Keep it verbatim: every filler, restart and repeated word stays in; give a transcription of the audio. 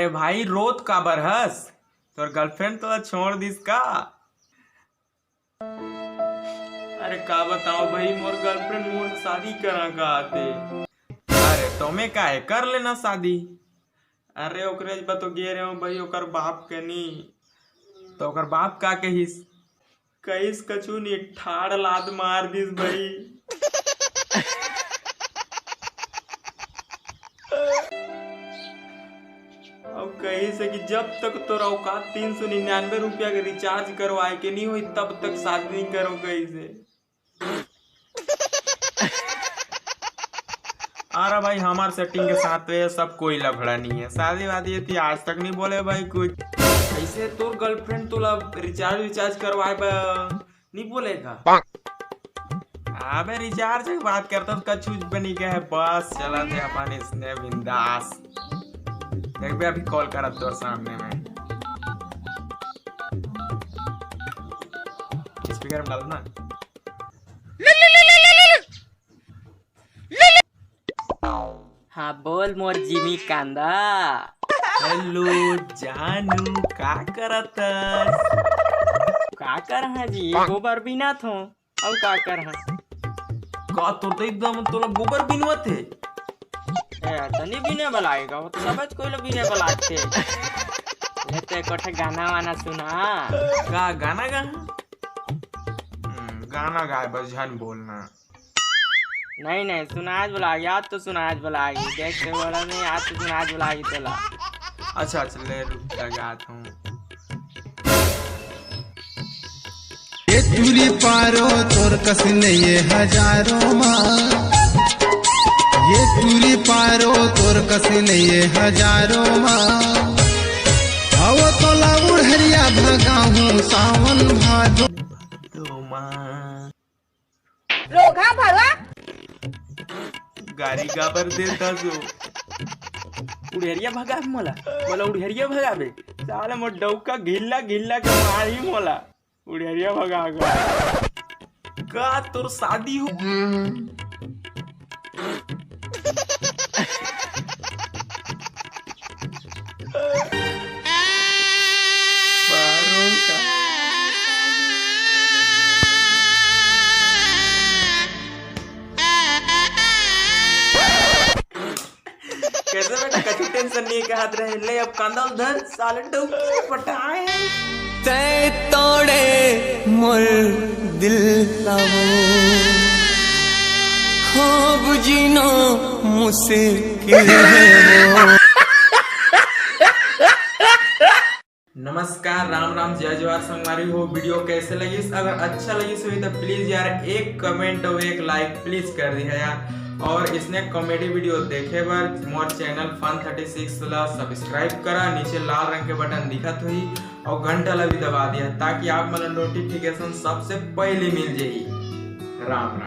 अरे भाई, रोत काबर हस? तोर गर्लफ्रेंड तोला छोड़ दिस का? अरे का बताओ भाई, मोर गर्लफ्रेंड मोर से शादी करा का आते। अरे तो मैं काहे कर लेना शादी। अरे ओकरे ज बा तो गे रहे हो भाई, ओकर बाप कनी। तो ओकर बाप का कहिस? कहिस कछु नी, ठाड़ लात मार दिस भाई। अब कहिस हे कि जब तक तोर औकात तीन सौ निन्यानवे रुपया के रिचार्ज करवाए के नहीं होई, तब तक शादी नहीं करो, कहिस हे। अरे भाई, हमार सेटिंग के साथ तो ये सब कोई लफड़ा नहीं है। शादी वादी ये थी आज तक नहीं बोले भाई कुछ। ऐसे तोर गर्लफ्रेंड तोला रिचार्ज विचार्ज करवाए बर नहीं बोलेगा? अबे रिचार्ज की बात करता तो कछु बनी गया है, बस चला थे अपन इसने बिंदास। देख बे अभी कॉल करत तोर सामने में। स्पीकर में डाल ना। हाँ बोल मोर जिमी कांदा। हेलो जानू, का करत हस? का करहा जी, गोबर बिनत हो। अउ का करहा? का तोर तो एकदम तोला गोबर बिनवत हे। ए, त नहीं बिने बलाएगा, वो तो सबच कोई ला बिने बलाते। ले तो एक ठे गाना वाना सुना। का गाना गा? हम्म, गाना गाए बस झन बोलना। नहीं नहीं, सुनाज बलागी, आज तो सुनाज बलागी। देख के बोला नहीं, आज तो सुनाज बलागी तोला। अच्छा अच्छा, ले रुक जा, गात हूँ। ये टूरी पारो तोर कस नहीं ये हजारों माँ, ये टूरी पारो तोर कस नहीं ये हजारों माँ। हव तोला उड़हरिया भगाहूँ सावन भादो। रोघा भड़वा। गारी काबर देता सो? उड़हरिया भगाबे मोला, मोला उड़हरिया भगाबे। साला मोर डौका घिल्ला घिल्ला के मारही मोला। उड़हरिया भगा गा। का तोर शादी हो? पारो का। कैसे बेटा, कछु टेंशन नहीं है, हाथ रहे ले, अब कांदा उधर, साले डौकी पटाए। तै तोड़े मोर दिल ला वो, हो बुझिनो मुश्किल है वो। नमस्कार, राम राम, जय जोहार संगवारी हो। वीडियो कैसे लगिस? अगर अच्छा लगिस होही तो प्लीज यार एक कमेंट और एक लाइक प्लीज कर दिहा यार। और इसने कॉमेडी वीडियो देखे बर मोर चैनल फन थर्टी सिक्स ला सब्सक्राइब करा, नीचे लाल रंग के बटन दिखत होही और घंटा ला भी दबा दिहा, ताकि आप मन ला नोटिफिकेशन सबसे पहले मिल जाही। राम राम।